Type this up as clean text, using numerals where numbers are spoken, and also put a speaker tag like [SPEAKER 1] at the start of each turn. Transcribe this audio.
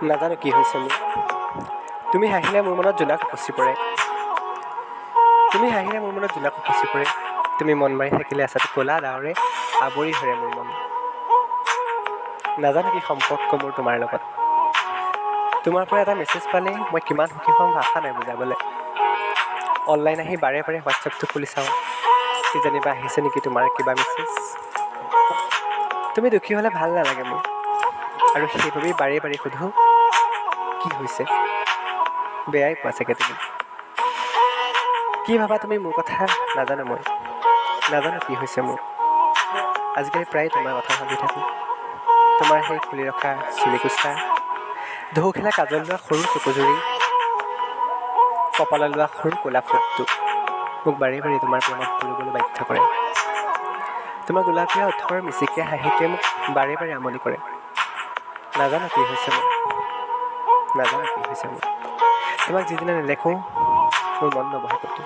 [SPEAKER 1] নাজানো কি হৈছে মোৰ। তুমি হাঁহিলে মোৰ মনত জোনাক উপচি পৰে। তুমি হাঁহিলে মোৰ মনত জোনাক উপচি পৰে। তুমি মন মাৰি থাকিলে এচাটি ক'লা ডাৱৰে আৱৰি ধৰে মোৰ মন। নাজানো কি সম্পৰ্ক মোৰ তোমাৰ লগত। তোমাৰ পৰা এটা মেছেজ পালেই মই কিমান সুখী হ'ম, ভাষা নাই বুজাবলৈ। অনলাইন আহি বাৰে বাৰে হোৱাটছএপটো খুলি চাওঁ, কিজানিবা আহিছে নেকি তোমাৰ কিবা মেছেজ। তুমি দুখী হ'লে ভাল নালাগে মোৰ আৰু সেইবাবেই বাৰে বাৰে সোধোঁ, কি হৈছে? বেয়াই পোৱা চাগে তুমি। কি ভাবা তুমি মোৰ কথা, নাজানো মই। নাজানো কি হৈছে মোৰ। আজিকালি প্ৰায় তোমাৰ কথা ভাবি থাকোঁ। তোমাৰ সেই খুলি ৰখা চুলিকোছা, ঢৌ খেলা কাজল লোৱা সৰু চকুযুৰি, কপালত লোৱা সৰু ক'লা ফোঁটটো মোক বাৰে বাৰে তোমাৰ প্ৰেমত পৰিবলৈ বাধ্য কৰে। তোমাৰ গোলাপীয়া ওঁঠৰ মিচিকীয়া হাঁহিটোৱে মোক বাৰে বাৰে আমনি কৰে। নাজানো কি হৈছে মোৰ। নাজানো কি হৈছে মোৰ। তোমাক যিদিনা নেদেখোঁ, মোৰ মন নবহে ক'তো।